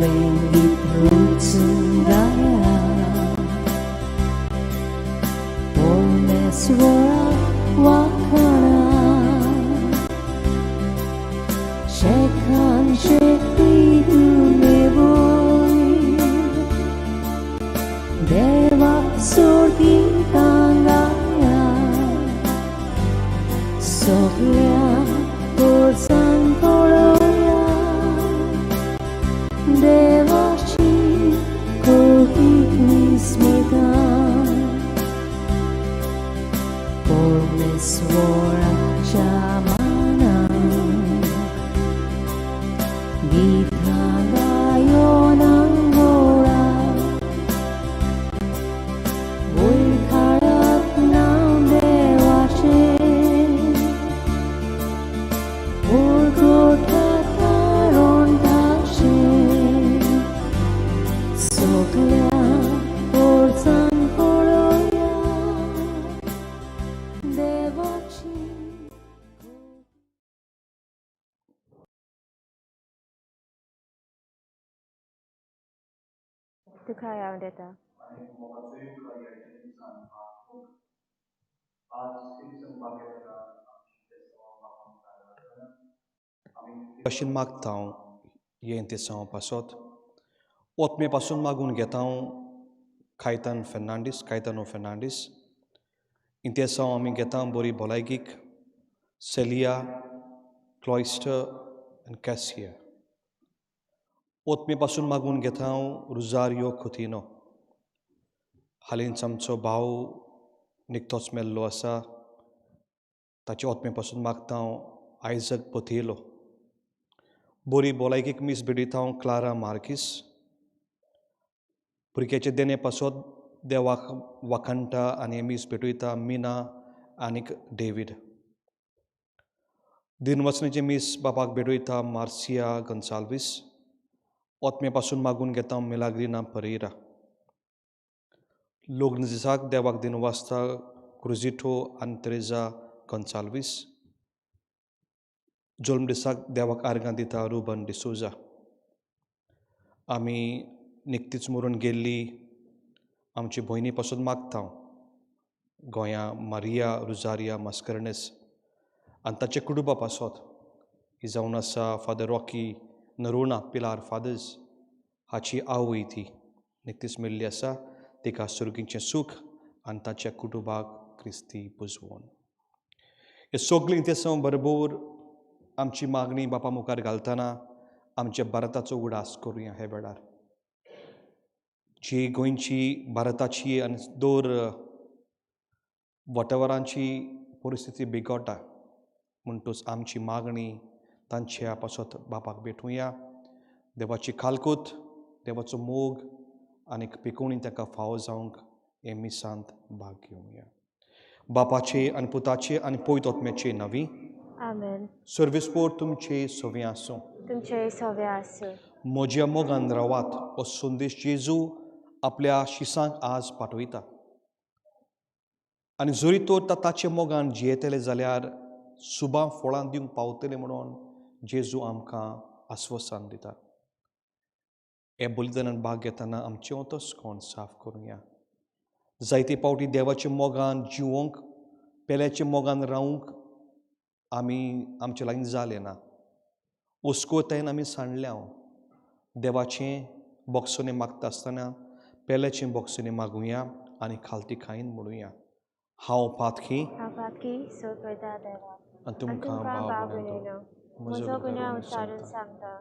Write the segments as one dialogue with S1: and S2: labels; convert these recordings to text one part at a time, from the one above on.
S1: लेंगीत वचून गाया परमेश्वरा वाखाणा शेखान शेखी तुमेवय देवाक सोडगितां गाया सगळ्या वर्सां पळोवया देवाची कोटीक विस्मिता परमेश्वराच्या मानाक गितां गायोन गोडा वयर काडात नांव देवाचें उरगोटात तारण ताचें सगळ्या वर्सां पळोवया देवाची
S2: तुका हांव दिता.
S3: भशेन मागता हांव हें इंतेसांव पासत ओतमे पासून मागून घेता हांव कायतान फर्नांडीस कायतानो फर्नांडीस इंतेसांव आमी घेता बरी भलायकीक सेलिया क्लॉयस्टर आनी कॅसिया ओतमे पासून मागून घेता हांव रुजारियो खुतिनो हालींच आमचो भाव निकतोच मेल्लो आसा ताचे ओतमे पासून मागता हांव आयजक पोथेलो बरी भलायकीक मीस भेटयता हांव क्लारा मार्कीस भुरग्याचे देणे पासत देवाक वाखाणटा आनी मीस भेटयता मिना आनीक डेवीड दिनवचण्याचें मीस बापाक भेटयता मार्सिया गोन्साल्वीस ओतमे पासून मागून घेता मिलाग्रिना परेरा लग्न दिसाक देवाक दिनवासता क्रुजिटो आनी तेरेजा गोन्साल्वीस जल्म दिसाक देवाक आर्गां दिता रुबन डिसोजा आमी निकतीच मरून गेल्ली आमची भयणी पासून मागता हांव गोंया मारिया रुजारिया मास्करनेस आनी ताचे कुटुंबा पासत ही जावन आसा फादर रॉकी नरोना पिलार फादर्स हाची आवय ती निकतीच मेल्ली आसा तिका सुर्गीचें सूख आनी ताच्या कुटुंबाक क्रिस्ती पुजवण हे सगळीं इंतेसांव बरोबर आमची मागणी बापा मुखार घालतना आमच्या भारताचो उगडास करुया हे वेळार जी गोंयची भारताची आनी दर वाठारांची परिस्थिती बिगडटा म्हणटूच आमची मागणी तांच्या पासत बापाक भेटुया देवाची खालकूत देवाचो मोग आनी पिकोवणी ताका फावो जावंक हे मिसांत भाग घेवया बापाचे आनी पुताचे आनी पवित्र आत्म्याचे नांवी
S2: आमेन.
S3: सर्वेस्पोर तुमचे सवे आसूं.
S2: तुमचे सवे आसूं.
S3: म्हज्या मोगान रावात हो संदेश जेजू आपल्या शिसांक आज पाठयता आनी जरी तर ताच्या मोगान जियेतले जाल्यार सुबां फळां दिवंक पावतले म्हणून जेजू आमकां आस्वासन दिता. हे बलिदानान भाग घेतना आमचें अंतस्कोण साफ करुया. जायते फावटी देवाच्या मोगान जिवोंक पेल्याच्या मोगान रावंक आमी आमचे लागीं जालें ना. हुस्कोतायेन आमी सांडल्या. देवाचें बोगसणें मागता आसतना पेल्याचें बोगसणें मागुया आनी खालती खायन म्हणुया, हांव पातकी
S2: हांव पातकी सोदता देवा
S3: आनी तुमकां
S2: भाव
S3: भाव
S2: भयणीनो म्हजो गुन्यांव उच्चारून सांगता,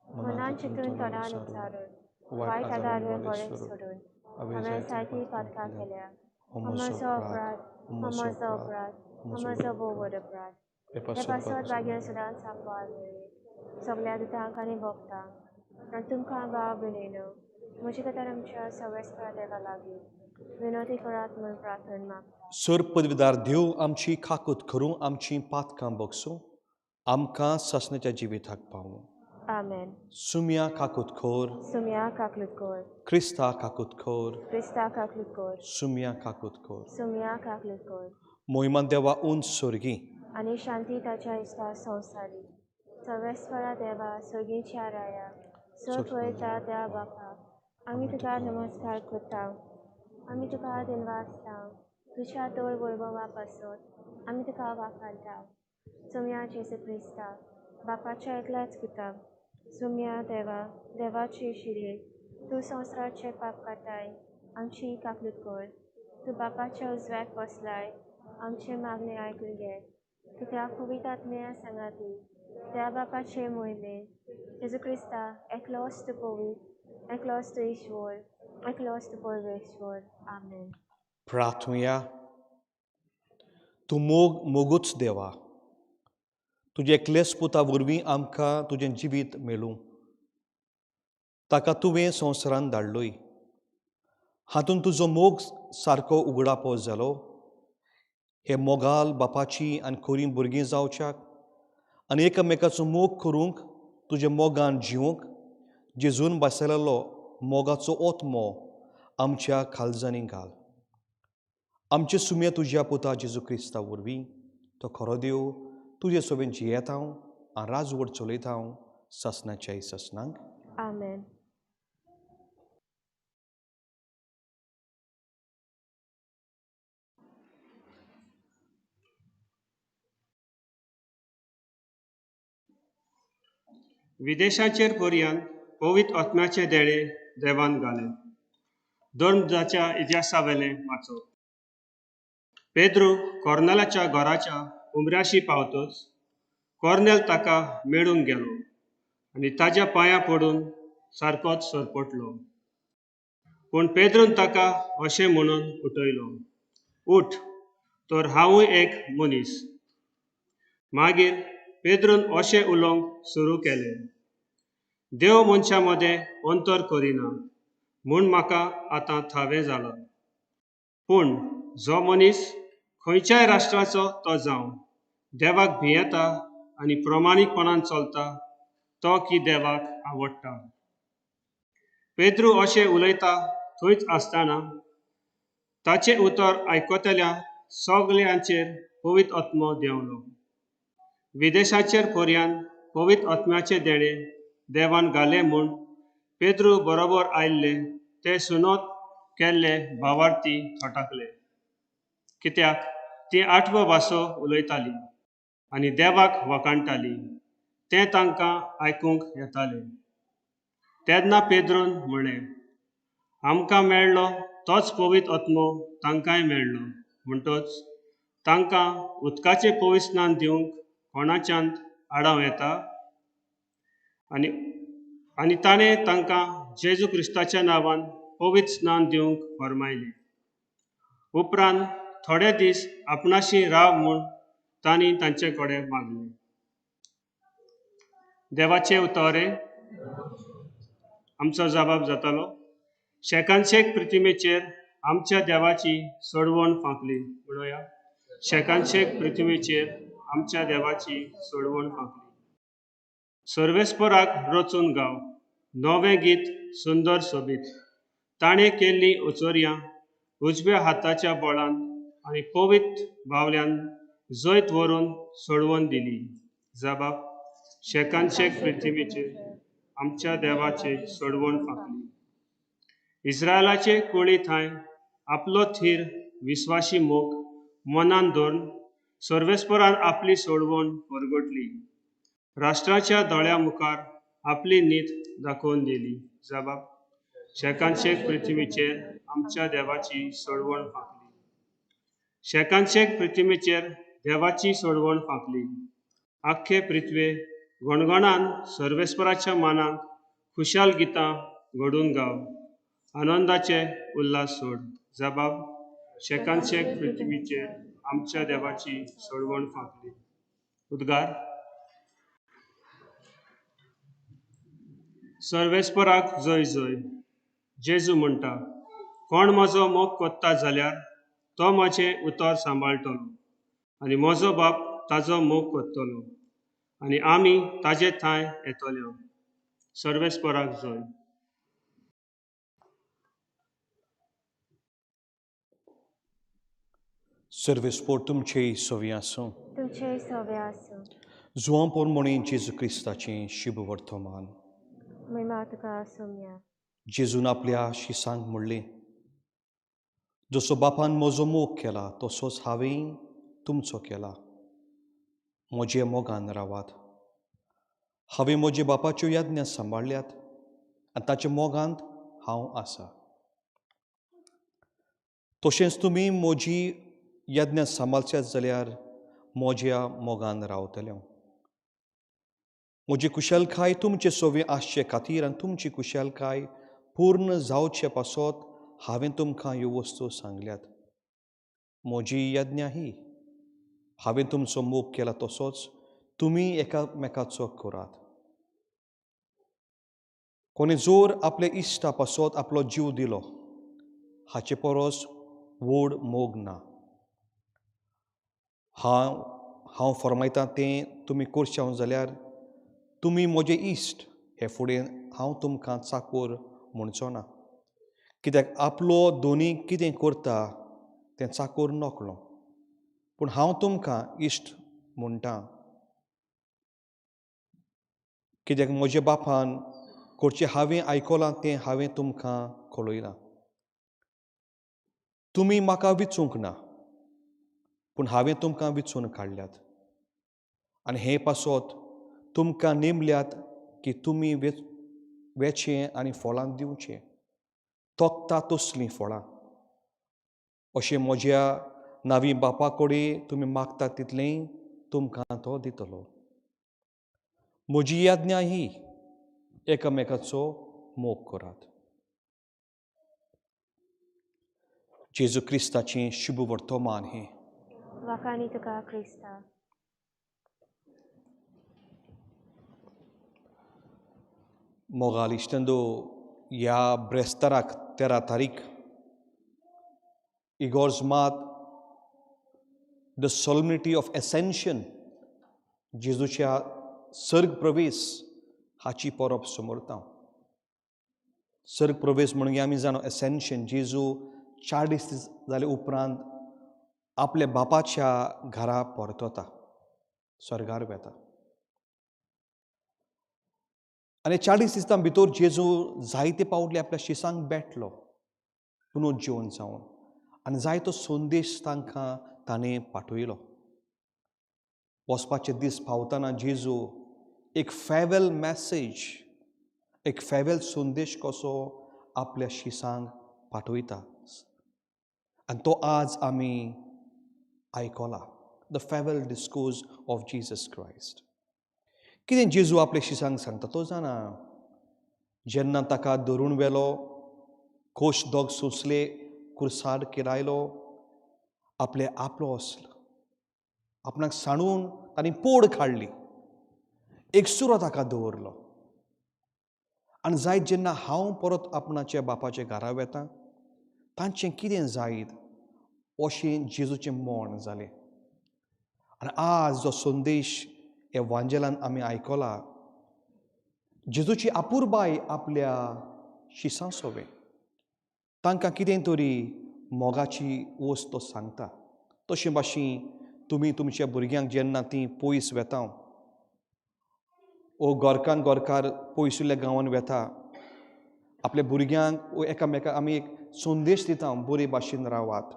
S2: मनान चिंतून तोंडान उच्चारून वायट आदार बरें सोडून हांवें जायतीं पातकां केल्या. हो म्हजो अपराध, हो म्हजो अपराध, हो म्हजो भोव व्हड अपराध. हे पासत भाग्य सदांच सांबाळ मेळ्ळी सगळ्या दुतांक आनी भक्तांक आनी तुमकां भाव भयणीनो म्हजे खातीर आमच्या सवेस्परा देवा लागीं विनवती करात म्हूण प्रार्थना मागता.
S3: सर पदवीदार देव आमची काकूत करूं, आमची पातकां बगसूं, आमकां सासणाच्या जिविताक पावूं.
S2: आमेन.
S3: सुम्या काकूत खोर,
S2: सुम्या काकलूत कोर,
S3: क्रिस्ता काकूत खोर,
S2: क्रिस्ता काकलूत कोर,
S3: सुम्या काकूत खोर,
S2: सुम्या काकलूत कोर.
S3: मोहिमान देवा उंच स्वर्गी
S2: आनी शांती ताच्या इश्टा संवसारी. सर्वेस्परा देवा सर्गीच्या राया सर्ग वयता त्या बापा, आमी तुका नमस्कार करता, आमी तुका दिनवासता, तुज्या तोर वैभवा पासत आमी तुका वाखाणता. सोम्या जेजू क्रिस्ता, बापाच्या एकल्याच पुता, सोम्या देवा, देवाची शिरे, तूं संवसाराचे पाप काडटाय, आमची काकलूत कर. तूं बापाच्या उजव्याक बसलाय, आमचे मागणें आयकून घे. तुज्या पवित्र आत्म्या सांगाती त्या बापाचे मोहिमे जेजू क्रिस्ता, एकलोच तूं पवित्र, एकलोच तूं ईश्वर, एकलोच तूं परमेश्वर. आमेन.
S3: प्रार्थुया. तूं मोग मोगूच देवा, तुज्या एकलेच पुता वरवीं आमकां तुजें जिवीत मेळूं. ताका तुवें संवसारान धाडलोय, हातूंत तुजो मोग सारको उगडापो जालो. हे मोगाल बापाची आनी खरीं भुरगीं जावच्याक आनी एकामेकाचो मोग करूंक, तुज्या मोगान जिवंक जेजून भासयलेलो मोगाचो ओत्मो आमच्या काळजांनी घाल. आमचे सुम्या तुज्या पुता जेजू क्रिस्ता वरवीं, तो खरो देव, तुजे सोबेन जियेता आनी राजवट चलयता सासणाच्याय सासणांक.
S2: आमेन.
S4: विदेशाचेर पर्यंत पवित्र आत्म्याचे देणे देवान घालें. धर्मजाच्या इतिहासावेलें वाचप. पेद्रू कॉर्नेलाच्या घराच्या उमऱ्याशी पावतच कॉर्नेल ताका मेळूंक गेलो आनी ताज्या पांयां पडून सारकोच सरपटलो. पूण पेद्रून ताका अशें म्हणून उठयलो, उठ, तर हांवूय एक मनीस. मागीर पेद्रून अशें उलोवंक सुरू केलें, देव मनशां मदें अंतर करिना म्हूण म्हाका आतां थावें जालां. पूण जो मनीस खंयच्याय राष्ट्राचो तो जावं, देवाक भियेता आनी प्रमाणीकपणान चलता तो की देवाक आवडटा. पेद्रू अशें उलयता थंयच आसतना ताचें उतर आयकतल्या सगल्यांचेर पवित्र आत्मो देंवलो. विदेशाचेर पर्यंत पवित्र आत्म्याचें देणें देवान घालें म्हूण पेद्रू बरोबर आयिल्ले ते सुनत केल्ले भावार्थी थटाकले, कित्याक ती आठवो भासो उलयताली आनी देवाक वखाणटाली तें तांकां आयकूंक येतालें. तेन्ना पेद्रून म्हळें, आमकां मेळ्ळो तोच पवित्र आत्मो तांकांय मेळ्ळो, म्हणटच तांकां उदकाचें पवित्र स्नान दिवंक कोणाच्यान आडावं येता? आनी आनी ताणें तांकां जेजू क्रिस्ताच्या नांवान पवित्र स्नान दिवंक फर्मायलें. उपरांत थोडे दीस आपणाशी राव म्हूण तांणी तांचे कडेन मागलें. देवाचें उतर आमचो जबाब जातालो. शेकानशेक पृथ्वीचेर आमच्या देवाची सोडवण फांकली. म्हणोया, शेकानशेक पृथ्वीचेर आमच्या देवाची सोडवण फांकली. सर्वेस्पराक रचून गाव नवें गीत सुंदर सोबीत, ताणें केल्लीं उचोरयां उजव्या हाताच्या बळान आनी पवित्र बावल्यान जैत व्हरून सोडवून दिली. जबाब, शेकानशेक पृथ्वीचेर आमच्या देवाची सोडवण फांकली. इस्रायलाचे कुळी थंय आपलो थीर विस्वाशी मोग मनान धरून सर्वेस्परान आपली सोडवण परगटली. राष्ट्राच्या दोळ्या मुखार आपली नीत दाखोवन दिली. जबाब, शेकानशेक पृथ्वीचेर आमच्या देवाची सोडवण फांकली. शेकानशेक पृथ्वीचेर देवाची सोडवण फांकली. आख्खे पृथ्वे गणगणान सर्वेस्पराच्या मानाक खुशाल गितां घडून गाव, आनंदाचे उल्हास सोड. जबाब, शेकानशेक पृथ्वीचेर आमच्या देवाची सोडवण फांकली. उद्गार. सर्वेस्पराक जय जय. जेजू म्हणटा, कोण म्हजो मोग कोत्ता जाल्यार तो म्हजें उतर सांबाळटलो आनी म्हजो बाप ताजो मोग कोत्तलो आनी आमी ताजे थांय येतले. सर्वेस्पराक जय.
S3: सर्वेस्पोर तुमचेय सवी आसूं.
S2: तुमचेय सवे आसूं.
S3: जुवां पोरमोणी जेजू क्रिस्ताचें शुभ वर्तमान.
S2: महिमा तुका आसुया.
S3: जेजून आपल्या शिसांक म्हणलें, जसो बापान म्हजो मोग केला तसोच हांवें तुमचो केला. म्हजे मोगान रावात. हांवें म्हज्या बापाच्यो याज्ञा सांबाळ्ळ्यात आनी ताच्या मोगांत हांव आसा. तशेंच तुमी म्हजी यज्ञा सांबाळशात जाल्यार म्हज्या मोगान रावतले. म्हजी कुशलकाय तुमचे सोवे आसचे खातीर आनी तुमची कुशलकाय पूर्ण जावचे पासत हांवें तुमकां ह्यो वस्तू सांगल्यात. म्हजी यज्ञा ही, हांवें तुमचो मोग केला तसोच तुमी एकामेकाचो करात. कोणे जोर आपल्या इश्टा पासत आपलो जीव दिलो हाचे परस व्हड मोग ना. हांव फर्मायता तें तुमी करशाव जाल्यार तुमी म्हजे इश्ट. हे फुडें हांव तुमकां चाकोर म्हणचो ना, कित्याक आपलो दोनी कितें करता तें चाकोर नकळो. पूण हांव तुमकां इश्ट म्हणटा, कित्याक म्हज्या बापान करचें हांवें आयकलां तें हांवें तुमकां कळयलां. तुमी म्हाका विचूंक ना, पूण हांवें तुमकां विचून काडल्यात आनी हे पासत तुमकां नेमल्यात की तुमी वेचें आनी फळां दिवचें, तोखता तसलीं फळां. अशें म्हज्या नावी बापा कडेन तुमी मागता तितलें तुमकां तो दितलो. म्हजी याज्ञा ही, एकामेकाचो मोग करात. जेजू क्रिस्ताचें शुभ वर्तमान हें.
S2: वाखाणी तुका क्रिस्ता.
S3: मोगाल इश्टंदो, ह्या ब्रेस्ताराक 13 तारीख इगोर्ज मात the सोलमिटी ऑफ एसेन्शन, जेजूच्या सर्ग प्रवेश हाची परब समरता. सर्ग प्रवेश म्हणजे आमी जाणो एसेन्शन, जेजू 40 दीस जाले उपरांत आपल्या बापाच्या घरा परतता, स्वर्गार वेता. आनी 40 दिसां भितर जेजू जायते पावटले आपल्या शिसांक भेटलो पुनर्जीवन जावन आनी जायतो संदेश तांकां ताणें पाठयलो. वचपाचे दीस पावतना जेजू एक फेरवेल मॅसेज, एक फेरवेल संदेश कसो आपल्या शिसांक पाठयता आनी तो आज आमी आयकला, the farewell discourse of Jesus Christ. कितें जेजू आपल्या शिसांक सांगता तो जाणा. जेन्ना ताका धरून व्हेलो, कोश दोग सोंसले, कुर्सार किरायलो, आपले आपलो असलो आपणाक सांडून तांणी पोड काडली, एकसुरो ताका दवरलो. आनी जायत जेन्ना हांव परत आपणाच्या बापाच्या घरा वेता तांचें कितें जायत अशें जेजूचें मर्ण जालें. आनी आज जो संदेश ह्या वांजेलान आमी आयकला, जेजूची आपुरबाय आपल्या शिसां सोवें तांकां कितें तरी मोगाची वस्त तो सांगता. तशें भाशेन तुमी तुमच्या भुरग्यांक जेन्ना तीं पयस वेता ओ गोरकान गोरकार पयसुल्ल्या गांवान वेता, आपल्या भुरग्यांक ओ एकामेकाक आमी एक संदेश दिता, बरे भाशेन रावात.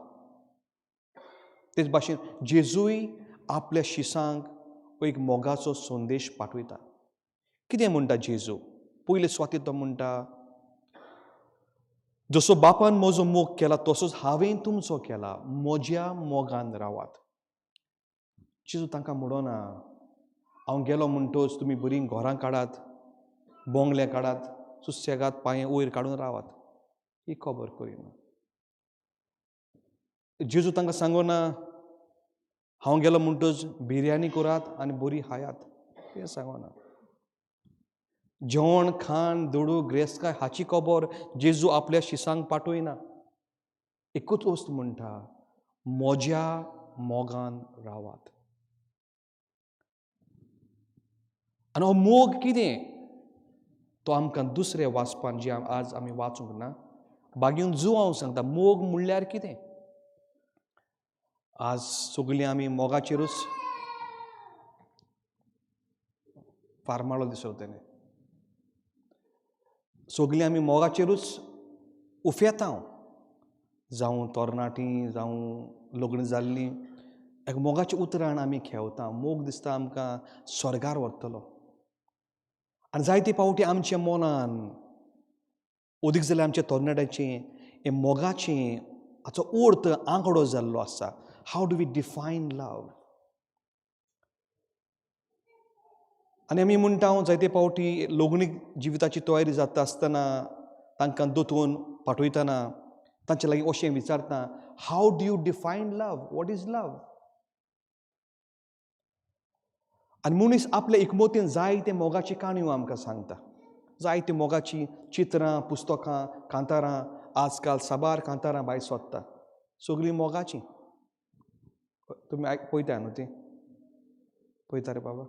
S3: तेच भाशेन जेजूय आपल्या शिसांक एक मोगाचो संदेश पाठयता. कितें म्हणटा जेजू? पयले सुवातेर तो म्हणटा, जसो बापान म्हजो मोग केला तसोच हांवें तुमचो केला, म्हज्या मोगान रावात. जेजू तांकां म्हणना हांव गेलो म्हणटोच तुमी बरीं घरां काडात, बोंगले काडात, सुसेगाद पांये वयर काडून रावात, ही खबर करिना. जेजू तांकां सांगना हांव गेलो म्हणटोच बिर्याणी करात आनी बरी खायात, तें सांगना. जेवण खाण दुडू ग्रेसकाय हाची खबर जेजू आपल्या शिसांक पाठयना. एकूच वस्त म्हणटा, म्हज्या मोगान रावात. आनी हो मोग कितें तो आमकां दुसऱ्या वाचपान जे आज आमी वाचूंक ना, बागीन जू हांव सांगता मोग म्हणल्यार कितें. आज सगळीं आमी मोगाचेरूच फारमाळो दिसता तेणें. सगळीं आमी मोगाचेरूच उफेता, जावं तरणाटीं जावं लग्न जाल्लीं, एक मोगाच्या उतरान आमी खेवता. मोग दिसता आमकां स्वर्गार व्हरतलो. आनी जायते फावटी आमच्या मनान अदीक जाल्यार आमच्या तरणाट्यांचें हें मोगाचें हाचो अर्थ आंकडो जाल्लो आसा. How do we define love? आनी आमी म्हणटा जायते फावटी लग्नीक जिविताची तयारी जाता आसतना तांकां दोतोन पाठयतना तांचे लागीं अशें विचारता, how do you define love? What is love? आनी मनीस आपले एकमतीन जायते मोगाची काणयो आमकां सांगता, जायते मोगाची चित्रां, पुस्तकां, कांतारां. आजकाल साबार कांतारां भायर सोदता, सगळीं मोगाचीं. तुमी पळयता न्हू ती? पळयता रे बाबा,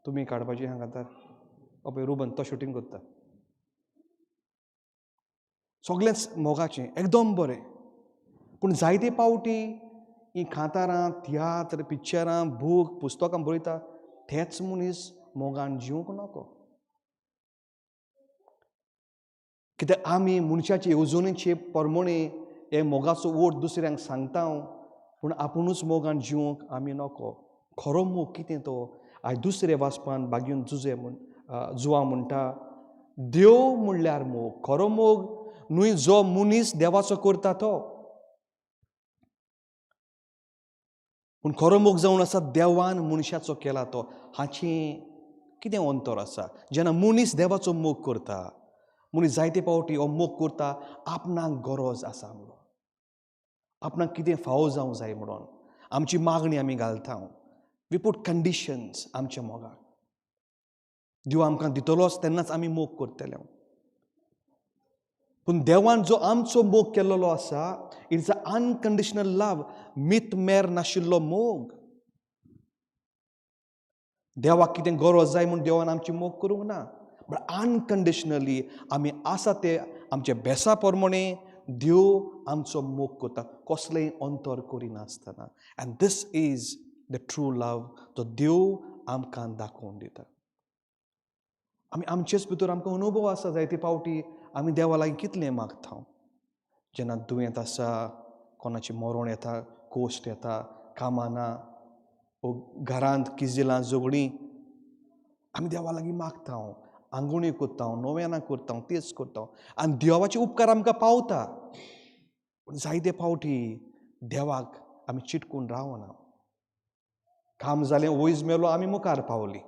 S3: तुमी काडपाची आहा कांतार. पळय रुबन तो शुटींग करता. सगळेंच मोगाचें, एकदम बरें. पूण जायते फावटी ही कांतारां, तियात्र, पिक्चरां, बूक, पुस्तकां बरयता तेच मनीस मोगान जिवंक नको. कित्याक आमी मनशाचे येवजणेचे प्रमाणे हे मोगाचो ओट दुसऱ्यांक सांगता, पूण आपुणूच मोगान जिवंक आमी नको. खरो मोग कितें तो आयज दुसरे वाचपान बागीन जुजे म्हण जुवा म्हणटा, देव म्हणल्यार मोग. खरो मोग न्हय जो मनीस देवाचो करता तो, पूण खरो मोग जावन आसा देवान मनशाचो केला तो. हाचें कितें अंतर आसा? जेन्ना मनीस देवाचो मोग करता, मनीस जायते फावटी हो मोग करता आपणाक गरज आसा म्हणून, आपणाक कितें फावो जावंक जाय म्हणून आमची मागणी आमी घालता. We put conditions आमच्या मोगाक. देव आमकां दितलोच तेन्नाच आमी मोग करतले. पूण देवान जो आमचो मोग केल्लो आसा, it's a unconditional love, मित मेर नाशिल्लो मोग. देवाक कितें गरज जाय म्हूण देवान आमची मोग करूंक ना, बट अनकंडिशनली आमी आसा ते आमच्या बेसा प्रमाणे देव आमचो मोग करता, कसलेंय अंतर करिनासतना. And this is the true love जो देव आमकां दाखोवन दिता. आमी आमचेच भितर आमकां अनुभव आसा, जायते फावटी आमी देवा लागीं कितलें मागता. जेन्ना दुयेंत आसा, कोणाचें मरण येता, कोश्ट येता, कामां ना, ओ घरांत किजिलां झगडीं, आमी देवा लागीं मागता, आंगोळी करता, नोव्यानां करता, तेच करता आनी देवाचे उपकार आमकां पावता. पूण जायते फावटी देवाक आमी चिटकून रावना. काम जालें, वयज मेलो, आमी मुखार पावली.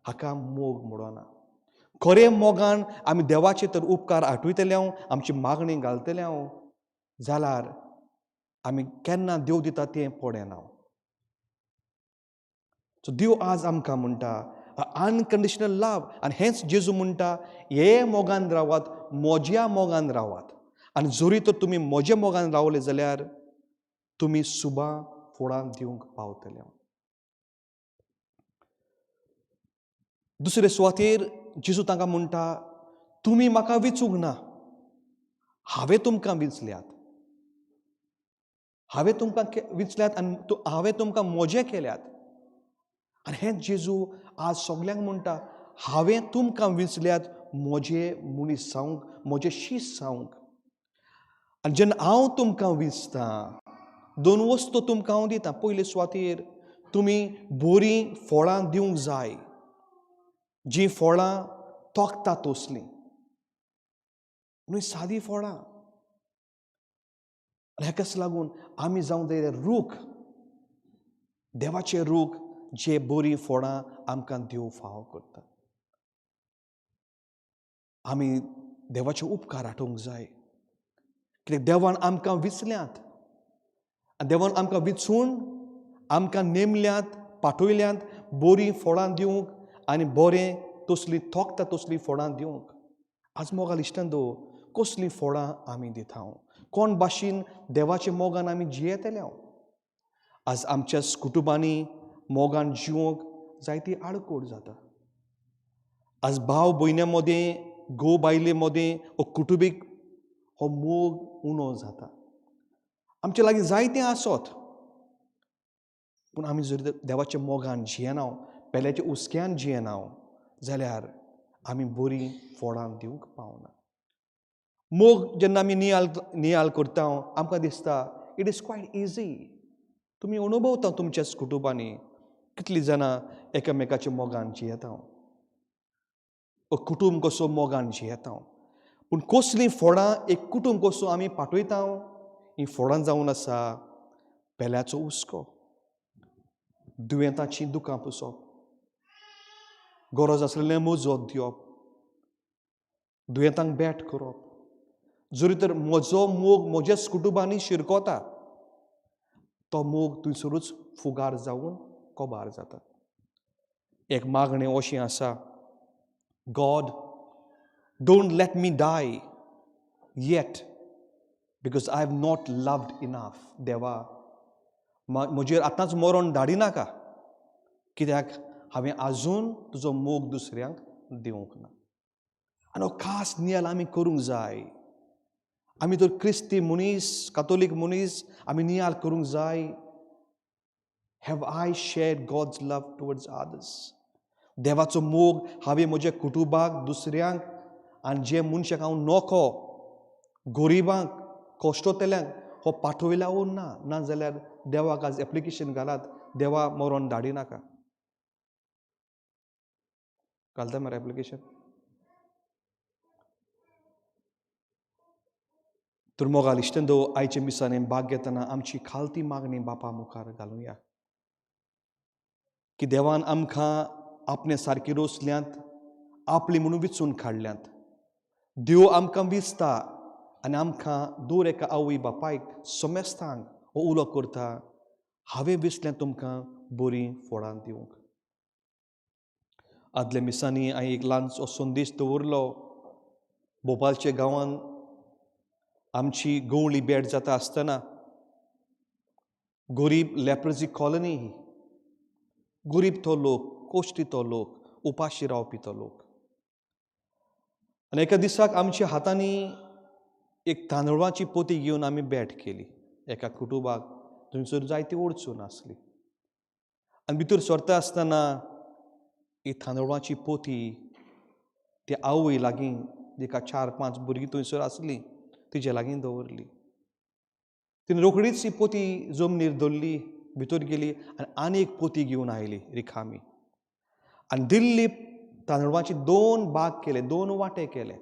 S3: हाका मोग म्हणना. खरें मोगान आमी देवाचे तर उपकार आठयतले, आमची मागणी घालतले जाल्यार आमी केन्ना देव दिता तें पळयना. सो देव आज आमकां म्हणटा अनकंडिशनल लव. आनी हेंच जेजू म्हणटा, हे मोगान रावात, म्हज्या मोगान रावात. आनी जरी तर तुमी म्हज्या मोगान रावले जाल्यार तुमी सुबा फळां दिवंक पावतले. दुसरे सुवातेर जेजू तांकां म्हणटा, तुमी म्हाका विचूंक ना, हांवें तुमकां विचल्यात, हांवें तुमकां विचल्यात आनी हांवें तुमकां म्हजे केल्यात. आनी हेंच जेजू आज सगल्यांक म्हणटा, हांवें तुमकां विचल्यात म्हजे मनीस जावंक, म्हजे शीस जावंक. आनी जेन्ना हांव तुमकां विचतां, दोन वस्तू तुमकां हांव दितां. पयले सुवातेर तुमी बरीं फळां दिवंक जाय, जीं फळां तोखता तसलीं न्हय सादी फळां. आनी हाकाच लागून आमी जावंक जाय रूख, देवाचे रूख जे बरीं फळां आमकां देव फावो करता. आमी देवाचे उपकार आठोवंक जाय, कित्याक देवान आमकां विचल्यात आनी देवान आमकां विचून आमकां नेमल्यात, पाठयल्यात बरीं फळां दिवंक आनी बरें तसलीं तोखता तसलीं फळां दिवंक. आज मोगाल इश्टांनो, कसलीं फळां आमी दिता? कोण भाशेन देवाच्या मोगान आमी जियेतले? आज आमच्या कुटुंबांनी मोगान जिवंक जायती आडकोड जाता. आज भाव भयण्यां मदें, घोव बायले मदें वो कुटुंबीक हो मोग उणो जाता. आमचे लागीं जायतें आसत, पूण आमी जर देवाच्या मोगान जियेना, पेल्याच्या हुस्क्यान जियेना जाल्यार आमी बरीं फळां दिवंक पावना. मोग जेन्ना आमी नियाळ नियाळ करता आमकां दिसता it is quite easy. तुमी अणभवता तुमच्याच कुटुंबांनी कितलीं जाणां एकामेकाच्या मोगान जियेता, कुटुंब कसो मोगान जियेता. पूण कसलीं फळां एक कुटुंब कसो आमी पाठयता, हीं फळां जावन आसा पेल्याचो हुस्को, दुयेंताचीं दुकां पुसप, गरज आसलेलें मजत दिवप, दुयेंतांक भेट करप. जरी तर म्हजो मोग म्हज्याच कुटुंबांनी शिरकोता, तो मोग थंयसरूच फुगार जावन कबार जाता. एक मागणें अशें आसा, God, don't let me die yet because I have not loved enough. देवा, म्हजेर आतांच मरण धाडिनाका, कित्याक हांवें आजून तुजो मोग दुसऱ्यांक दिवंक ना. आनी हो खास नियाळ आमी करूंक जाय. आमी तर क्रिस्ती मनीस, कातोलीक मनीस, आमी नियाळ करूंक जाय. Have I shared God's love towards others? देवाचो मोग हांवें म्हज्या कुटुंबाक, दुसऱ्यांक आनी जे मनशाक हांव नोको, गरिबांक, कश्टोतल्यांक हो पाठयला वो ना? ना जाल्यार देवाक आज एप्लिकेशन घालात, देवा मरण धाडिनाका. घालता मरे एप्लिकेशन? तर मोगाल इश्टंदो, आयच्या मिसांनी भाग घेतना आमची खालती मागणी बापा मुखार घालुया की देवान आमकां आपणे सारकी रोसल्यांत, आपली म्हणून विचून काडल्यांत. देव आमकां विचता आनी आमकां दर एका आवय बापायक समेस्तांक हो उलो करता, हांवें विचलें तुमकां बरीं फळां दिवंक. आदल्या मिसांनी हांवें एक ल्हानसो संदेश दवरलो. भोपालच्या गांवांत आमची गवळी भेट जाता आसतना, गरीब लेप्रजी कॉलनी ही, गरीब तो लोक, कोश्टी तो लोक, उपाशी रावपी तो लोक. आनी एका दिसाक आमच्या हातांनी एक तांदळाची पोती घेवन आमी भेट केली एका कुटुंबाक, थंयसर जायती अडचण आसली. आनी भितर सरता आसतना ही तांदळाची पोती त्या आवय लागीं, जिका 4-5 भुरगीं थंयसर आसलीं, तिजे लागीं दवरली. तिणें रोखडीच ही पोती जमनीर दवरली, भितर गेली आनी आनी एक पोती घेवन आयली रिकामी. आनी दिल्ली तांदळाचे 2 भाग केले, 2 वांटे केले.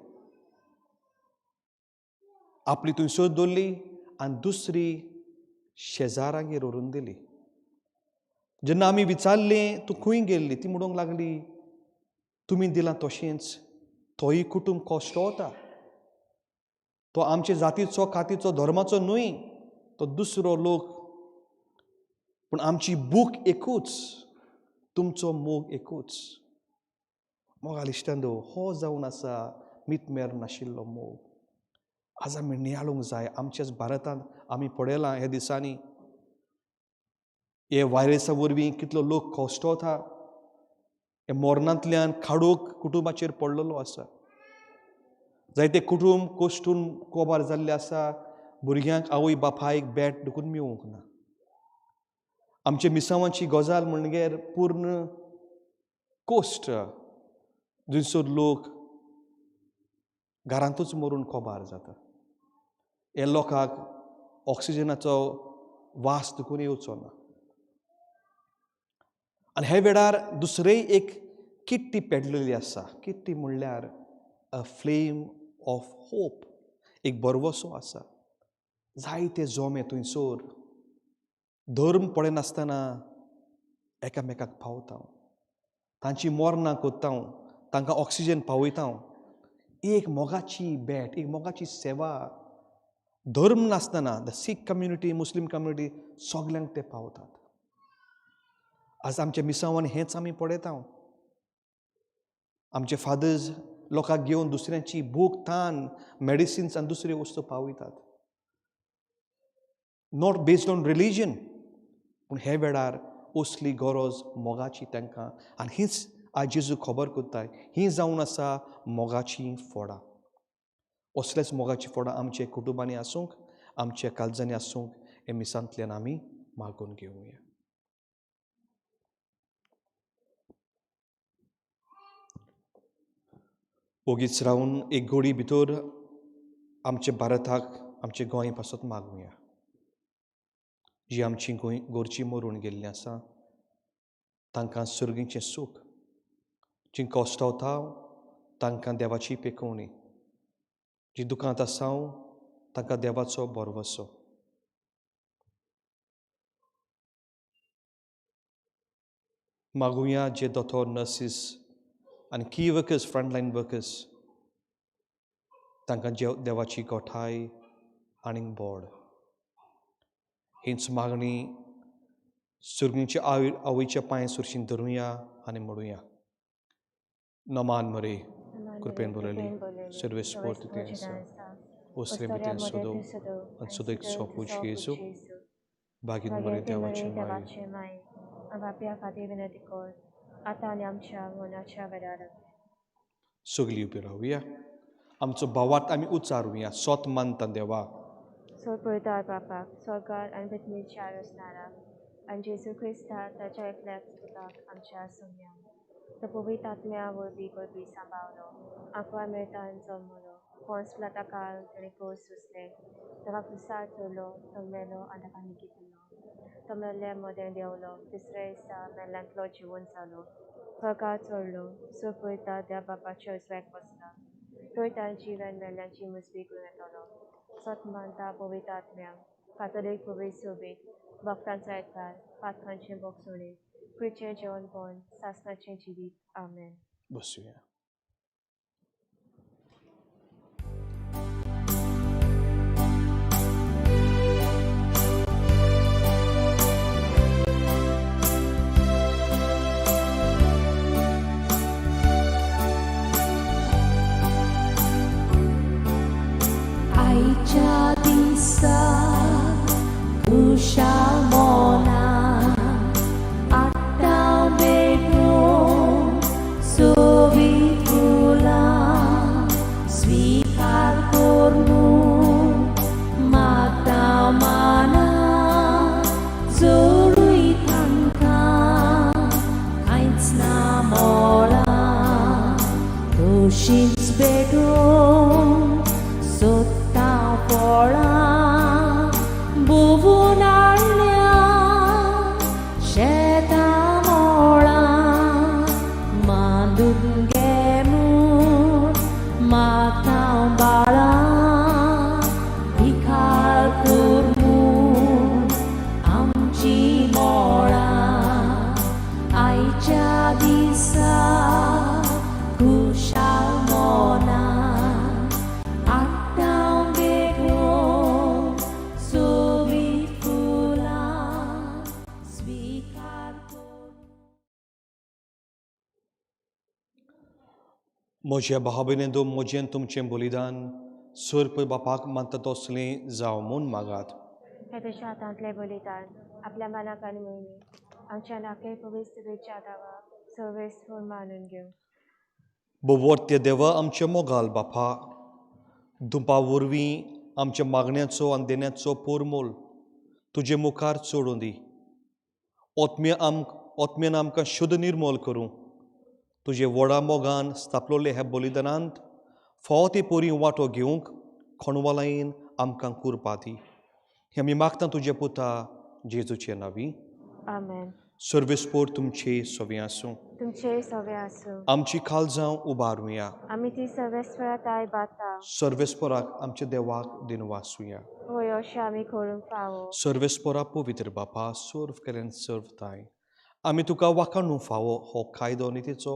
S3: आपली थंयसर दवरली आनी दुसरी शेजारांगेर व्हरून दिली. जेन्ना आमी विचारलें तूं खंय गेल्ली, ती म्हणूंक लागली तुमी दिलां तशेंच, तोय कुटुंब कश्टवता, तो आमचे जातीचो, कातीचो, धर्माचो न्हय, तो दुसरो लोक, पूण आमची भूक एकूच, तुमचो मोग एकूच. मोगाल इश्टांनो, हो जावन आसा मितमेर नाशिल्लो मोग. आज आमी नियाळूंक जाय. आमच्याच भारतांत आमी पळयलां ह्या दिसांनी हे व्हायरसा वरवीं कितलो लोक कश्टवता, हे मरणांतल्यान खाडूक कुटुंबाचेर पडलेलो आसा. जायते कुटुंब कोश्टून कोबार जाल्ले आसा, भुरग्यांक आवय बापायक भेट देखून मेळूंक ना. आमच्या मिसांवाची गजाल म्हणगेर पूर्ण कोश्ट, थंयसर लोक घरांतूच मरून कोबार जाता. हे लोकांक ऑक्सिजनाचो वास देखून येवचो ना. आनी हे वेळार दुसरेय एक किट्टी पेडलेली आसा. किट्टी म्हणल्यार अ फ्लेम ऑफ होप, एक भरवसो आसा. जायते जोमे थंयसर धर्म पळयनासतना एकामेकाक पावता, तांची मरणां करता, तांकां ऑक्सिजन पावयता. एक मोगाची भेट, एक मोगाची सेवा, धर्म नासतना the Sikh community, Muslim community सगल्यांक ते पावतात. आज आमच्या मिसांवान हेंच आमी पळयता. आमचे फादर्स लोकांक घेवन दुसऱ्यांची भूक, तान, मेडिसिन्स आनी दुसऱ्यो वस्तू पावयतात, not based on religion. पूण हे वेळार असली गरज मोगाची तांकां. आनी हीच आज जेजू खबर करताय, ही जावन आसा मोगाची फोडां. असलेच मोगाची फोडां आमच्या कुटुंबांनी आसूंक, आमच्या काळजांनी आसूंक, हे मिसांतल्यान आमी मागून घेवया. ओगीच रावन एक गोडी भितर आमच्या भारताक, आमच्या गोंय पासत मागुया. जी आमची गोंय गोरची मरून गेल्ली आसा तांकां सर्गीचें सूख, जी कश्टावता तांकां देवाची पेकोवणी, जी दुकांत आसा तांकां देवाचो भरवसो. मागुया जे दोतोर, नर्सीस आनी की वर्कर्स, फ्रंटलायन वर्कर्स, तांकां देवाची गोठाय आनीक बोड. हीच मागणी सुर्गीच्या आवयच्या पांय सुरशीन धरुया आनी म्हणुया. नमान मरे कृपेन बरयली सर्वेस्पोर तुजें आसा, ओसरे भितर सदो आनी सदो एक सोपूज जेजू, बागीन मरे देवाचे माये.
S2: बापया खातीर विनंती कर आतां आनी आमच्या मनाच्या वेळार.
S3: सगळीं उबी रावया, आमचो भावार्थ आमी उच्चारुया. सोत मानता देवा,
S2: सोड बापाक स्वर्गार आनी पृथ्वीच्या रचणाराक आनी जेजू क्रिस्ता ताच्या एकल्याच पुताक आमच्या सोम्याक, तो पवित्र आत्म्या वरवीं करपी सांबाळलो, आंकवार मेळटान जल्मलो, पोन्स पिलाता काल ताणें कोस सोंसले, ताका क्रुसार चडलो, तो मेलो आनी ताका निकितिल्लो, तो मेल्ल्या मदें देंवलो, तिसऱ्या दिसा मेल्ल्यांतलो जिवन जालो, स्वर्गार चडलो, सोड त्या बापाच्या उजव्याक बसला, थंय ताणें जिवन मेल्ल्यांची मुजबी करून येतलो. सत मानता पवित्र आत्म्याक, कातोलीक पवित्र सोबीत, भक्तांचो एकचार, पातकांचें भोगसुणें, कुडीचें जेवणपण, सासणाचें जिवीत. आमेन.
S3: बसुया.
S1: आयच्या दिसा खुशाल मना आतां भेटून सोबीत फुलां स्विकार करून मागता माना जोडूय तांकां कांयच ना मोळां, तशींच भेटून सोदता फळां भोंवून हाडल्या शेतां मोळां, मांडून घे म्हूण मागता बाळां, विखार कर म्हूण आमची मोळां. आयच्या दिसा खुशाल मना आतां भेटून सोबीत फुलां स्विकार कर.
S3: म्हज्या भाव भयणींनो, म्हजें तुमचें बलिदान सर्प बापाक मानता तसलें जावं म्हूण मागात.
S2: हे तुज्या हातांतलें बलिदान आपल्या मनाक आनी मोहिनी आमच्या नाके पवित्र तुवेच्या दावा सर्वेस्पोर मानून घेवं.
S3: बोवर्त्य देवा, आमच्या मोगाल बापा, दुंपा वरवीं आमच्या मागण्याचो आनी देण्याचो पोरमोल तुजे मुखार चडूं दी. ओत्म्यान आमकां शुद्ध निर्मोल करूं. तुजे व्हडा मोगान स्थापलोले ह्या बलिदानांत फावो ते पोरी वांटो घेवंक खणवालायन आमकां कुरपा दी. हें आमी मागता तुज्या पुता जेजूचे नांवी.
S2: आमेन.
S3: सर्वेस्पोर तुमचे सवे आसूं.
S2: तुमचेय सवे आसूं.
S3: आमची काळजां उबारुया.
S2: आमी ती सर्वेस्परा ताय बाता.
S3: सर्वेस्पोराक आमच्या देवाक दिनवासुया.
S2: होय, अशें आमी करूंक फावो.
S3: सर्वेस्पोरा पवित्र बापा, सर्व केल्यान सर्व ताय, आमी तुका वाखाणू फावो हो कायदो नितीचो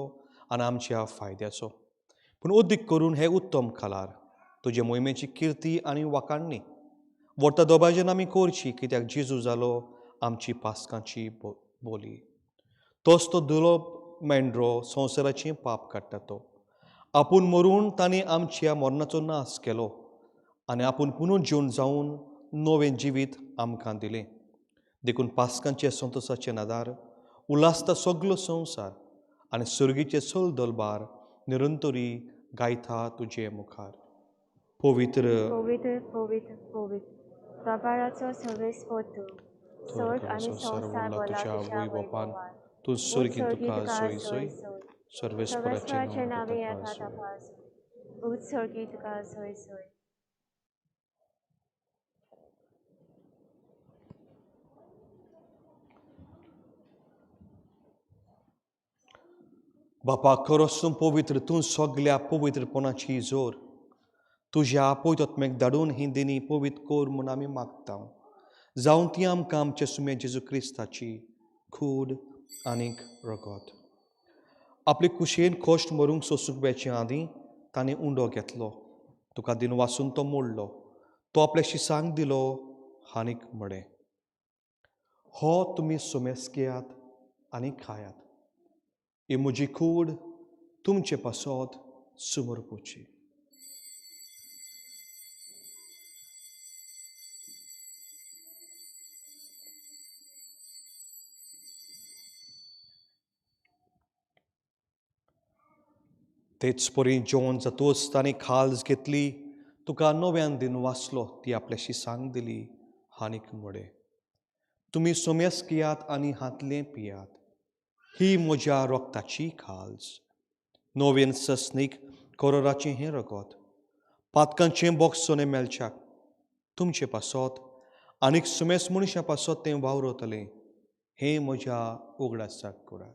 S3: आनी आमच्या फायद्याचो. पूण अदीक करून हे उत्तम खालार तुजे मोहिमेची किर्ती आनी वाखाणणी व्हडता दोबाजेन आमी करची, कित्याक जेजू जालो आमची पासकांची बोली. तोच तो दुलो मेंढरो संवसाराचें पाप काडटा तो आपूण मरून ताणें आमच्या मरणाचो नाश केलो आनी आपूण पुनून जिवन जावन नवें जिवीत आमकां दिलें. देखून पासकांचे संतोसाचे नादार उल्हासता सगलो संवसार आनी सर्गीचे चल दलबार निरंतरी गायता तुजे मुखार. पवित्र
S2: पवित्र पवित्र पवित्र दरबाराचो सर्वेस्पोर तूं, स्वर्ग आनी संवसार भरला तुज्या वैभवान.
S3: तूं स्वर्गीं तुका सोय सोय,
S2: सर्वेस्पराचे
S3: सर्वेस्पराचें
S2: नांवे
S3: नांव
S2: येता
S3: तुका
S2: ताका. उत्सर्गी तुका जय जय.
S3: बापा खरोच तूं पवित्र, तूं सगल्या पवित्रपणाची जोर. तुज्या पवित्र धाडून ही दिनी पवित्र कर म्हूण आमी मागता. जावन ती आमकां आमचे सुमे जेजू क्रिस्ताची कूड आनीक रगत. आपले कुशेन कश्ट मरूंक सोसूंक वेचे आदीं ताणें उंडो घेतलो, तुका दिन वासून तो मोडलो, तो आपल्या शिसांक दिलो आनीक म्हळें, हो तुमी सुमेस घेयात आनी खायात, ही म्हजी कूड तुमचे पासत समर्पुची. तेच परी जेवण जातूच ताणें खाल्स घेतली, तुका नव्यान दिन वाचलो, ती आपल्याशी सांग दिली आनीक म्हळें, तुमी सोमेस घेयात आनी हातलें पियात, ही म्हज्या रक्ताची खाल्स, नवीन सस्नीक करोराचें हें रगत, पातकांचें बोगसोने मेळच्याक तुमचे पासत आनीक सुमेस मनशां पासत तें वावरतलें, हें म्हज्या उगडासाक करात.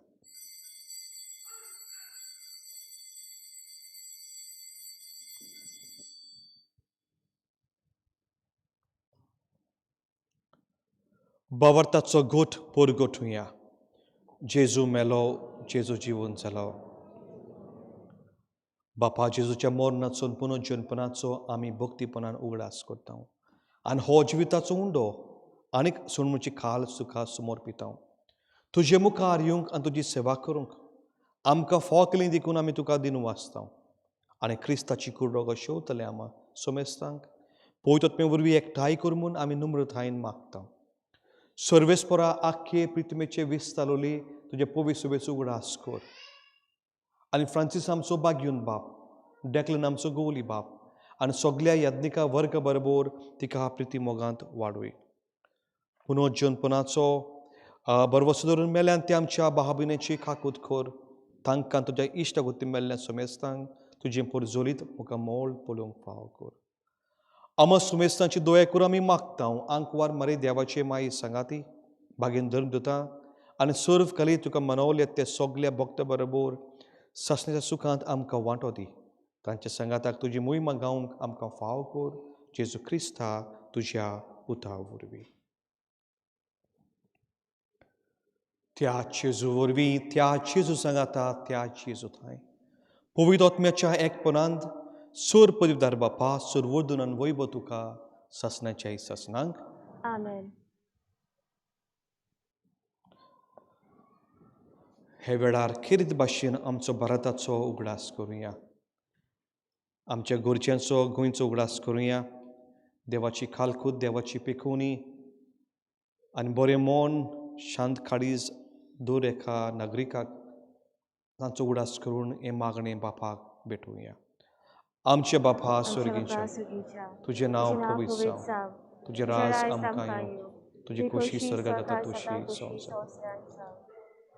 S3: बावर्ताचो गोठ पोरगोठुया. जेजू मेलो, जेजू जिवन जालो. बापा जेजूच्या मरणाचो पुनर्जन्मपणाचो आमी भक्तीपणान उगडास करता आनी हो जिविताचो उंडो आनीक सोडमूची खाल सुखा समर्पिता. तुजे मुखार येवंक आनी तुजी सेवा करूंक आमकां फाव केली देखून आमी तुका दिनू वाचता आनी क्रिस्ताची कुडरो शेवतले आमा सोमेस्तांक पवित्र वरवीं एकठांय कर म्हूण आमी नम्रतायेन मागता. सर्वेस्परा आख्खे प्रितमेचे विस्तालोली तुजे पवित्र सुबेचो उगडास कर आनी फ्रांसीस आमचो बाग्यून बाप, डेक्लन आमचो गोवली बाप आनी सगल्या याज्ञिका वर्ग बरोबर तिका प्रिती मोगांत वाडोय. पुनर्जन्मपणाचो बरवसो धरून मेल्यान ते आमच्या बाहाबिनेची खाकूत कर, तांकां तुज्या इश्टागोती मेल्ल्या सुमेस्तांक तुजें पोरजोलीत मुखार मोल पळोवंक फावो कर. आमा सुमेस्तांची दोया करून आमी मागता. आंकवार मरे देवाचे माई सांगाती बागेन धर्म दिता आनी सर्व कली तुका मनवले ते सगल्या भक्त बरोबर सासण्याच्या सुखांत आमकां वांटो दी. तांच्या सांगाताक तुजी मोहिमा गावंक आमकां फाव कर, जेजू क्रिस्ता तुज्या पुता वरवीं. त्या जेजू वरवीं, त्या जेजू सांगाता, त्या जेजू थांय पवित्र आत्म्याच्या एकपणांत सोर पदवीदार बापा सोर आनी वैभव तुका सासणाच्या सासणांक.
S2: आमेन.
S3: हे वेळार खेरीत भाशेन आमचो भारताचो उगडास करुया, आमच्या गोरच्यांचो गोंयचो उगडास करुया. देवाची खालकूत, देवाची पेखोवणी आनी बरें मन शांत काळीज दर एका नागरिकाक तांचो उगडास करून हें मागणें बापाक भेटोवया. आमचे बापा स्वर्गीच्या, तुजें नांव पवित्र जावं, तुजें राज आमकां येवं, तुजी खोशी स्वर्गात जाता तशी संवसारांत.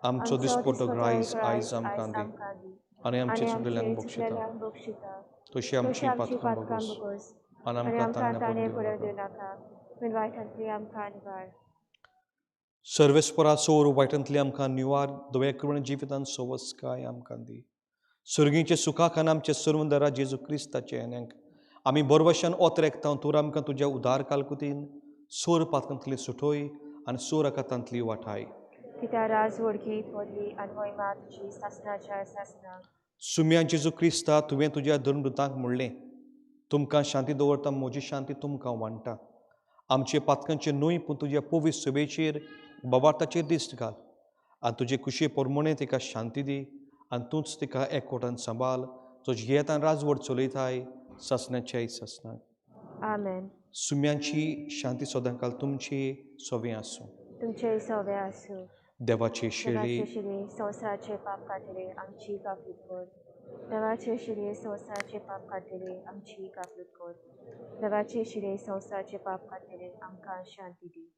S3: आमचो दिसपट्टो ग्रायस आयज आमकां दी आनी आमचे चुकलेल्यांक बक्षिता, तशी आमची पातकां भोगोस आनी आमकां ताणें पडूं दिवं नाका. सर्वेस्परा सोर वायटांतली आमकां निवार, दव्या करून जिवितान सवस्काय आमकां दी. सर्गीचे सुखाखान आमचे सर्वंदरा जेजू क्रिस्ताचे येण्याक आमी बरवशान ओतरेकता. तूं आमकां तुज्या उदार कालकुतीन सोर पातकांतली सुटोय आनी सोर आकातांतली वाठाय. सुम्या जेजू क्रिस्ता, तुवें तुज्या धर्मदूतांक म्हणलें, तुमकां शांती दवरता, म्हजी शांती तुमकां वांट्टा. आमचे पातकांचे न्हय पूण तुज्या पवित्र सभेचेर बाबार्थाचेर दिश्ट घाल आनी तुजे कुशे प्रमाणे तिका शांती दी आनी तूंच तिका एकवटान सांबाळ, जो जियेतान राजवट चलयताय सासणाच्याय सासणाक.
S2: आमेन.
S3: सुम्यांची शांती सदांकाल तुमची सोवे आसूं.
S2: तुमचे सोवे आसूं.
S3: देवाचे शिरी
S2: संवसाराचे पाप काडटले आमची काकूत कर. देवाचे शिरे संवसाराचे पाप काडटले आमची काकूत कर. देवाचे शिरे संवसाराचे पाप काडटले आमकां शांती दी.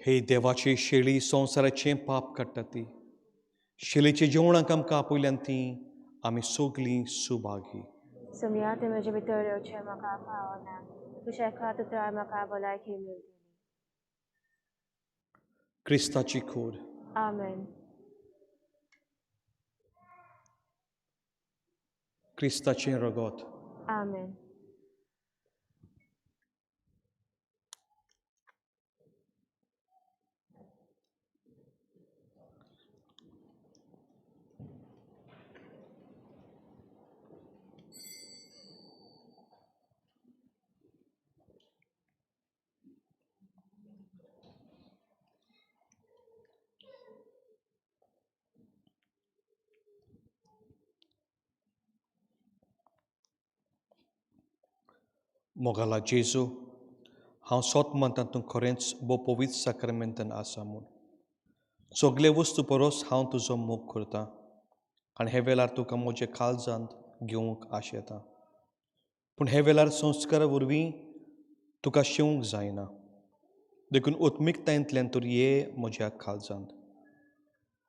S3: हे देवाची शेळी संवसाराचें पाप काडटा ती शेळीचे जेवणाक आमकां आपयल्यान ती आमी सगलीं सुभागी.
S2: सोमया तें म्हजे भितर येवचें म्हाका फावना, तुज्या एका उतरान म्हाका भलायकी मेळटली.
S3: क्रिस्ताची कूड.
S2: आमेन.
S3: क्रिस्ताचें रगत.
S2: आमेन.
S3: मोगाला जेजू, हांव सोत म्हणटा तूं खरेंच भोव पवित्र साक्रामेंतान आसा म्हूण. सगळे वस्तू परस हांव तुजो मोग करता आनी हे वेळार तुका म्हज्या काळजांत घेवंक आशेता. पूण हे वेळार संस्कारा वरवीं तुका शेवंक जायना, देखून उत्मिकतायेंतल्यान तर ये म्हज्या काळजांत.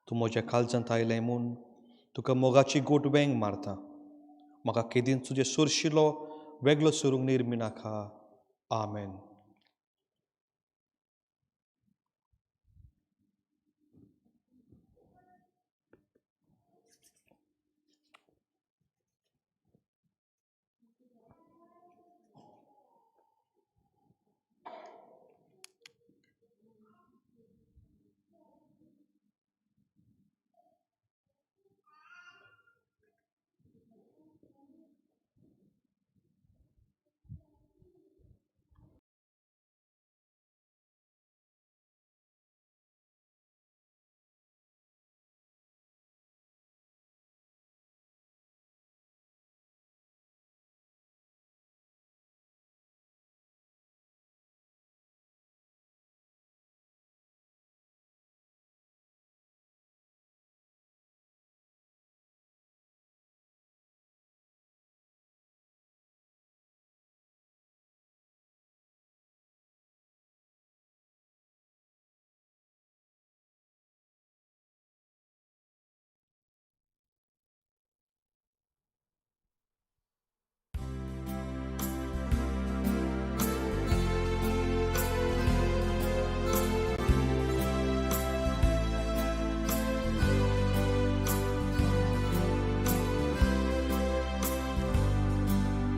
S3: तूं म्हज्या काळजांत आयलें म्हूण तुका मोगाची गोट वेंग मारता. म्हाका केदींच तुजें सोरशिलो वेगळो सरूंक निर्मिनाका. आमेन.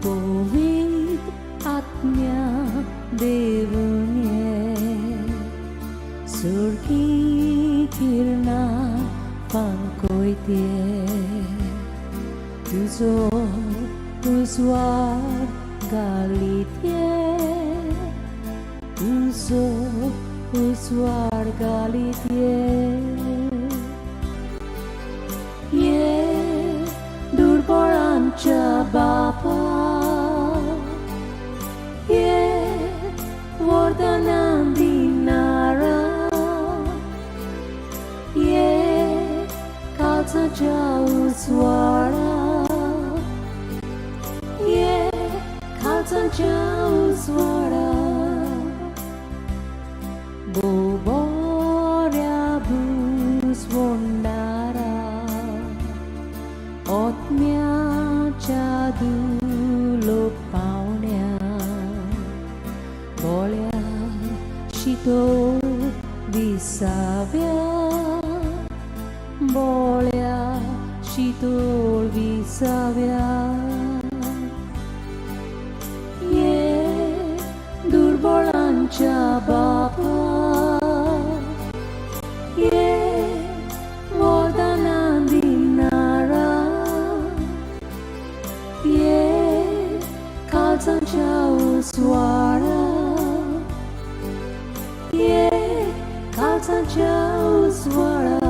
S1: पवित्र आत्म्या देवून ये, सुर्गी किरणां फांकयते, तुजो उजवाड घालीत ये, तुजो उजवाड घालीत ये. ये दुर्बळांच्या बापा, ये वरदानां दिणारा, ये काळजाच्या उजवाडा, ये काळजाच्या उजवाडा. भोव बऱ्या भुजवणारा, आत्म्याच्या दुलोक पावण्या, बोळ्या शितोळ विसाव्या, बोळ्या शितोळ विसाव्या. ये दुर्बळांच्या बापा, ये वरदानां दिणारा, ये काळजाच्या उजवाडा, ये काळजाच्या उजवाडा.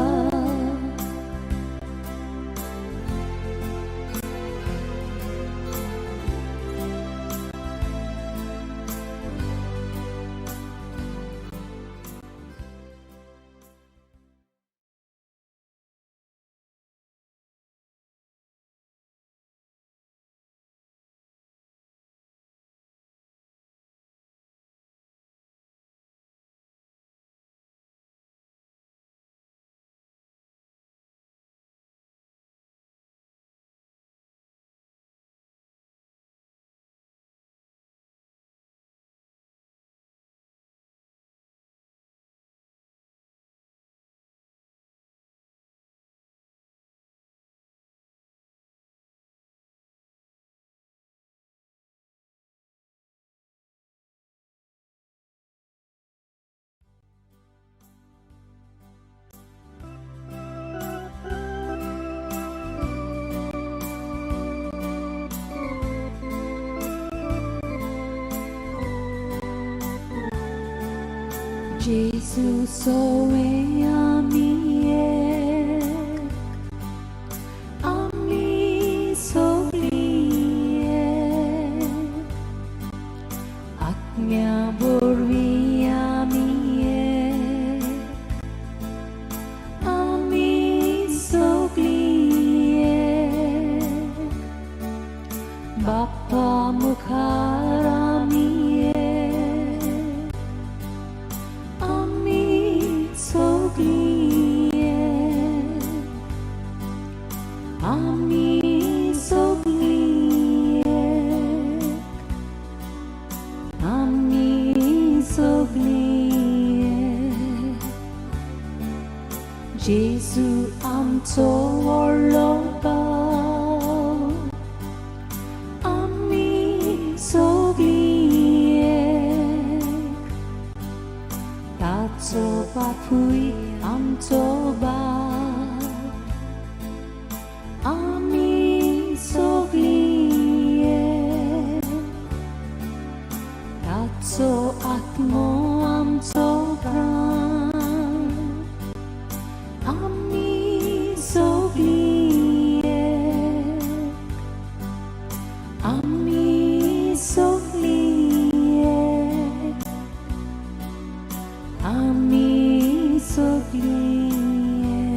S1: Jesu sowe ami ek, ami sogli ek, Atmya borvi ami ek, ami sogli ek, Bapa mukhar ami ek, ami sogli ek, ami sogli ek, ami sogli ek. Jesu आमचो व्हडलो भाव, आमी सगळीं एक, ताचो बापूय आमचो बाप, आमी सगळीं एक, ताचो आत्मो आमचो प्राण, आमी सगळीं एक, आमी सगळीं एक, आमी सगळीं एक.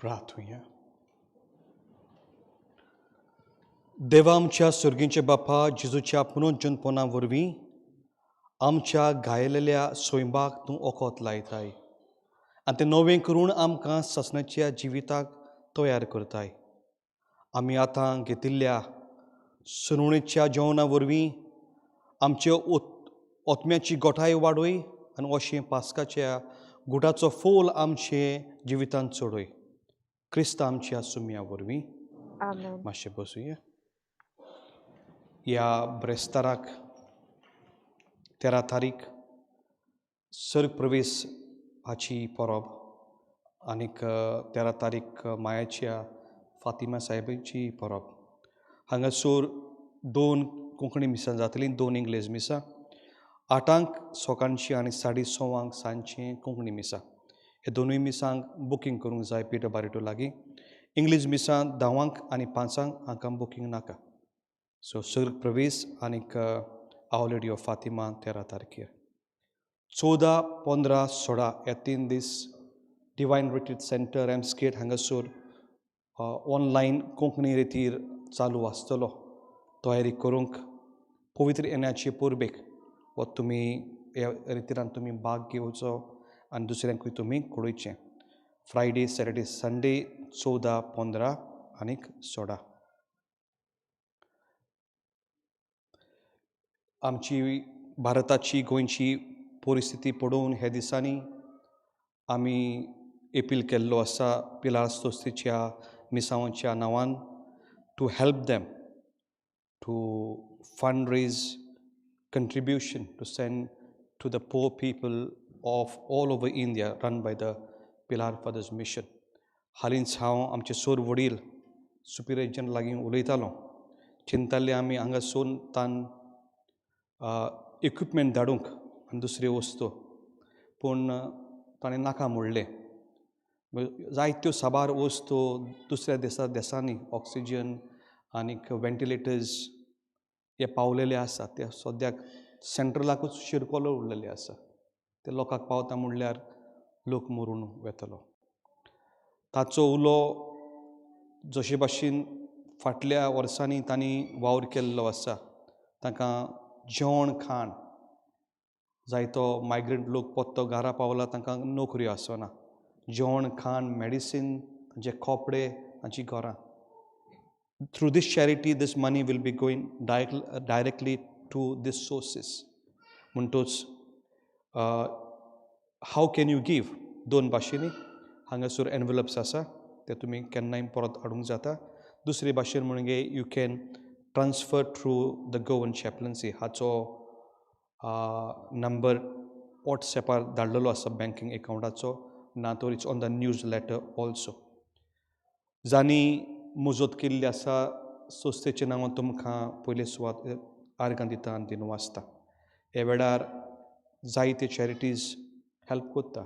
S3: प्रार्थुया. देवा आमच्या सर्गींचे बापा, जेजूच्या पुनर्जनपणा वरवीं आमच्या घायलेल्या स्वयंबाक तूं ओकोत लायताय आनी तें नवें करून आमकां सासणाच्या जिविताक तयार करताय. आमी आतां घेतिल्ल्या सुनावणेच्या जेवणा वरवीं आमचे ओतम्याची गोठाय वाडय आनी अशें पास्काच्या गुटाचो फोल आमचे जिवितांत चडय. क्रिस्त आमच्या सुम्या वरवीं.
S2: आमेन.
S3: मातशें बसुया. ह्या ब्रेस्ताराक 13 तारीख सर्ग प्रवेश हाची परब आनीक 13 तारीख मायाच्या फातिमा साहेबाची परब. हांगासर 2 कोंकणी मिसां जातलीं, 2 इंग्लेज मिसां. 8 सकाळची आनी 6:30 सांजचें कोंकणी मिसां. हे दोनूय मिसांक बुकींग करूंक जाय पिटर बारेटो लागीं. इंग्लीश मिसां 10 आनी 5 हांकां बुकींग नाका. सो सर प्रवेश आनीक our lady of Fatima 13 तारखेर. 14, 15, 16 ह्या 3 दीस डिवायन रिट्रीट सेंटर एमस्केट हांगासर ऑनलायन कोंकणी रितीर चालू आसतलो. तयारी करूंक पवित्र येण्याचे परबेक व तुमी ह्या रितीरान तुमी भाग घेवचो आनी दुसऱ्यांकूय तुमी कळोवचें. फ्रायडे, सॅटर्डे, संडे 14, 15 आनीक 16. आमची भारताची गोंयची परिस्थिती पळोवन ह्या दिसांनी आमी अपील केल्लो आसा पिलार संस्थेच्या मिसांवाच्या नांवान to help them to fund raise contribution to send to the poor people of all over India run by the Pilar Fathers Mission. हालींच हांव आमचे सोर वडील सुपिरियर जनरल लागीं उलयतालो. चिंताले आमी हांगासून तान इक्विपमेंट धाडूंक आनी दुसऱ्यो वस्तू, पूण ताणें नाका म्हणलें. जायत्यो साबार वस्तू दुसऱ्या देसांनी ऑक्सिजन आनीक वेंटिलेटर्स हे पावलेले आसा. ते सद्याक सेंट्रलाकूच शिरकोलो उरलेले आसा. ते लोकांक पावता म्हणल्यार लोक मरून वेतलो. ताचो उलो जशे भाशेन फाटल्या वर्सांनी तांणी वावर केल्लो आसा, तांकां जेवण खाण जायतो मायग्रंट लोक पोत्तो घरा पावला तांकां नोकऱ्यो आसना. जेवण खाण, मेडिसीन, तांचे कपडे, तांची घरां. Through this charity this money will be going directly to this sources. म्हणटोच how can you give 2 भाशेंनी हांगासर एनवलप्स आसा ते तुमी केन्नाय परत हाडूंक जाता. दुसरे भाशेन म्हणजे you can transfer through the Goan chaplaincy. हाचो नंबर वॉट्सएपार धाडलेलो आसा बँकींग एकावंटाचो, ना तर it's on the news letter also. जांणी मुजत केल्ली आसा संस्थेचें नांवान तुमकां पयले सुवात आर्गां दिता आनी दिनू आसता. ह्या वेळार जायते चॅरिटीज हेल्प करता.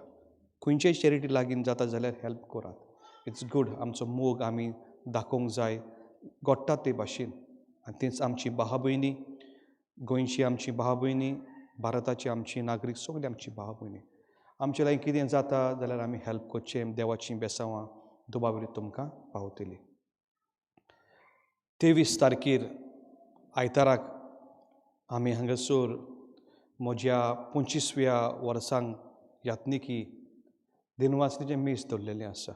S3: खंयचेय चॅरिटी लागीं जाता जाल्यार हेल्प करात. It's good. आमचो मोग आमी दाखोवंक जाय घडटा ते भाशेन. आनी तीच आमची भाव भयणी, गोंयची आमची भाव भयणी, भारताची आमची नागरीक सगळी आमची भाव भयणी. आमचे लागीं कितें जाता जाल्यार आमी हेल्प करचें. देवाचीं बेसांवां दुबावरी तुमकां पावतली. 23 तारखेर आयताराक आमी हांगासर म्हज्या 25व्या वर्सांक यात्निकी दिनवासनीचें मीस दवरलेलें आसा.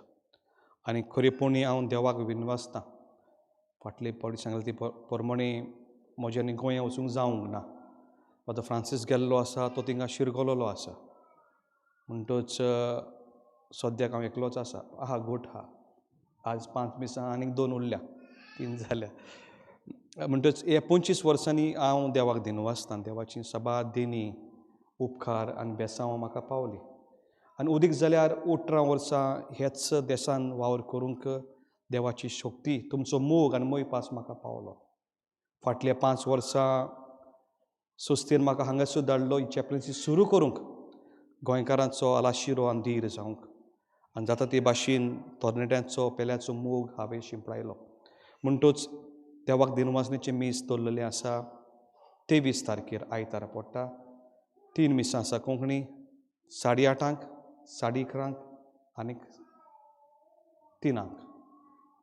S3: आनी खरेपणी हांव देवाक विनवासता. फाटले फावटी सांगले ती परमणे म्हज्यानी गोंया वचूंक जावंक ना. आतां फ्रांसीस गेल्लो आसा, तो थिंगा शिरगोलेलो आसा. म्हणटच सद्याक हांव एकलोच आसा. आहा गोठ आहा. आज 5 मिसां आनीक 2 उरल्या, 3 जाल्या. म्हणटच ह्या 25 वर्सांनी हांव देवाक दिनवासता. देवाची साबार देणी, उपकार आनी बेसांव म्हाका पावली. आनी उदीक जाल्यार 18 वर्सां ह्याच देसान वावर करूंक देवाची शक्ती, तुमचो मोग आनी मोयपास म्हाका पावलो. फाटल्या 5 वर्सां संस्थेन म्हाका हांगासर धाडलो ही चॅपलन्सी सुरू करूंक, गोंयकारांचो आलाशिरो आनी धीर जावंक. आनी जाता ते भाशेन तरणाट्यांचो पेल्याचो मोग हांवें शिंपडायलो. म्हणटच देवाक दिनवासनेचें मीस दवरलेलें आसा. 23 तारखेर आयतारा पडटा. 3 मिसां आसा कोंकणी, 8:30, 11:30 आनीक 3.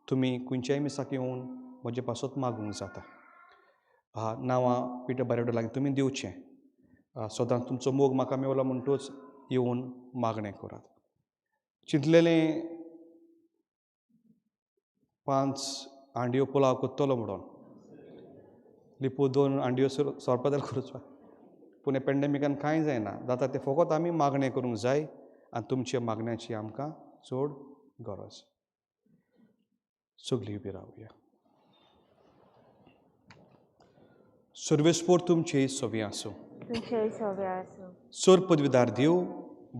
S3: तुमी खंयच्याय मिसाक येवन म्हजे पासत मागूंक जाता. नांवां पिटर बारेडो लागीं तुमी दिवचें. सदांच तुमचो मोग म्हाका मेवला म्हणटच येवन मागणें करात. चिंतलेलें 5 हांडयो पुलाव करतलो म्हणून, लिपू 2 हांडयो सोरपादल करूचो. पूण ह्या पेंडेमिकान कांय जायना. जाता तें फकत आमी मागणें करूंक जाय आनी तुमच्या मागण्याची आमकां चड गरज. सगळीं उबी रावया. सर्वेस्पोर तुमचे सवे आसूं. सर पदवीदार देव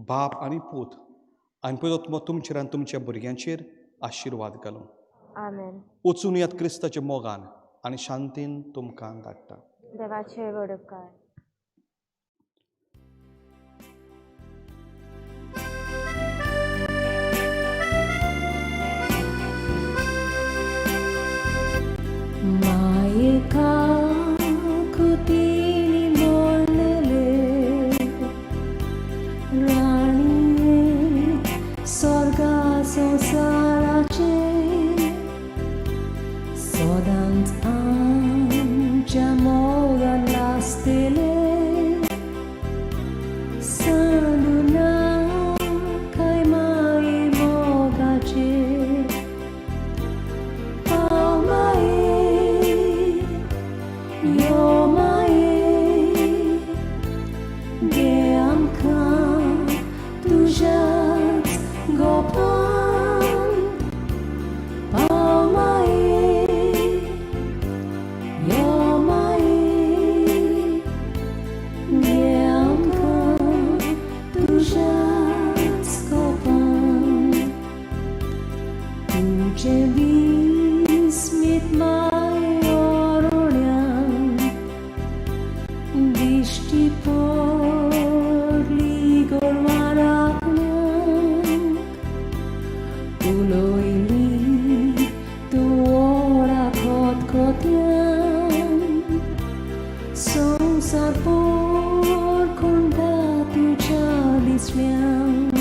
S3: बाप आनी पूत आनी पयलो तुमचेर आनी तुमच्या भुरग्यांचेर आशिर्वाद घालूं.
S2: आमेन.
S3: वचून यात क्रिस्ताच्या मोगान आनी शांतीन तुमकां धाडटा.
S2: देवाचे व्हड उपकार.
S1: मायेका कुतीनी मोडलेले राणये स्वर्गा संवसाराचे सदांच आमच्या मोगान लासतले सांडूना काय माये मोगाचे. पाव माये, यो माये, घे आमकां तुज्याच गोपान. पाव माये, यो माये, घे आमकां तुज्याच गोपान. तुजें विस्मीत माये ओरोण्यान दिश्टी पडली गोरवां राखण्यांक. उलयली तूं व्हडा खतखत्यान, संवसार पोर कोणता तुज्या दिसण्यान.